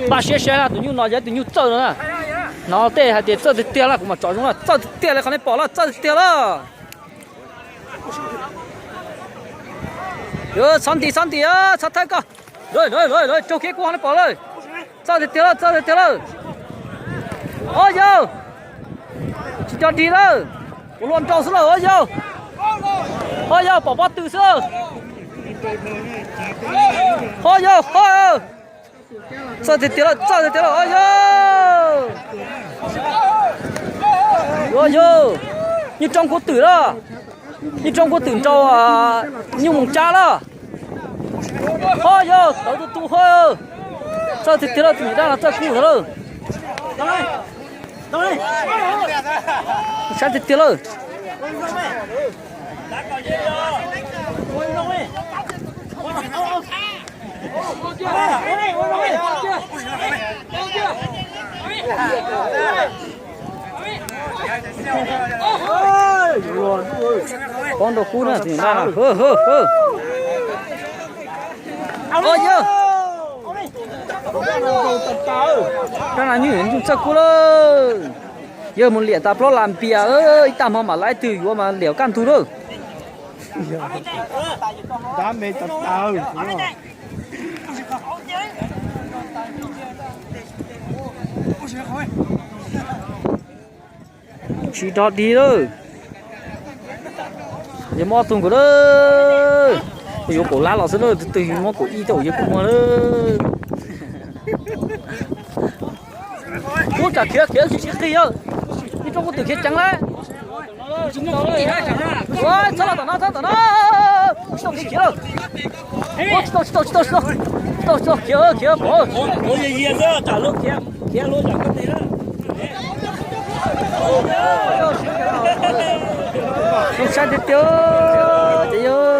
Npaj siab saib na, tus nyuj no yog tus nyuj txawj no na. Hnov tej hais tias txawj tiag tiag na, kuv mam tsom zoo na, txawj tiag tiag li qhov nej pom lawm, txawj tiag tiag lawm. Txhob nti, txhob nti, txhob thawb koj. Raug kiag kuv qhov nej pom lawm. Txawj tiag tiag lawm, txawj tiag tiag lawm. Ob yawg, tsis co dig lawm. Kuv hluas nraug xwb lawm ob yawg. Ob yawg pom pob tw xwb lawm. Ob yawg, ob yawg. Txawj tiag tiag lawm, txawj tiag tiag lawm ob yawg. Ob yawg, nyuj roob kub twm lawm. Nyuj roob kub twm nrau nyuj moos tsab lawm. Ob yawg, tawv tu tu ho. Txawj tiag tiag lawm, tus niam dab no txawj kub ntawd lawm. Saib tiag tiag lawm. Pob nrau kub na, tus niam dab no. Ob yawg, dab no nyuj txawj kub lawm. Yawg mus liam tas plaub las npias, ib tag hmo mam laib twg yuav mas liam kaj ntug lawm. Tsis dog dig lawm. Yog muab ob tug nkaus lawm. Kuv yuav kaum lab los xwb lawm, tus twg muab kaum ib tau yawg kuj muag lawm. Ub, tsam khiav khiav tsis sib qig, ib roob kub twm khiav ceev lawm. Txhob los tom no, txhob tom no. Tsis tau khiav khiav lawm. Ub, tsis tau, tsis tau, tsis tau, tsis tau, tsis tau, khiav khiav pov. Zoo saib tiag tiag, ces yog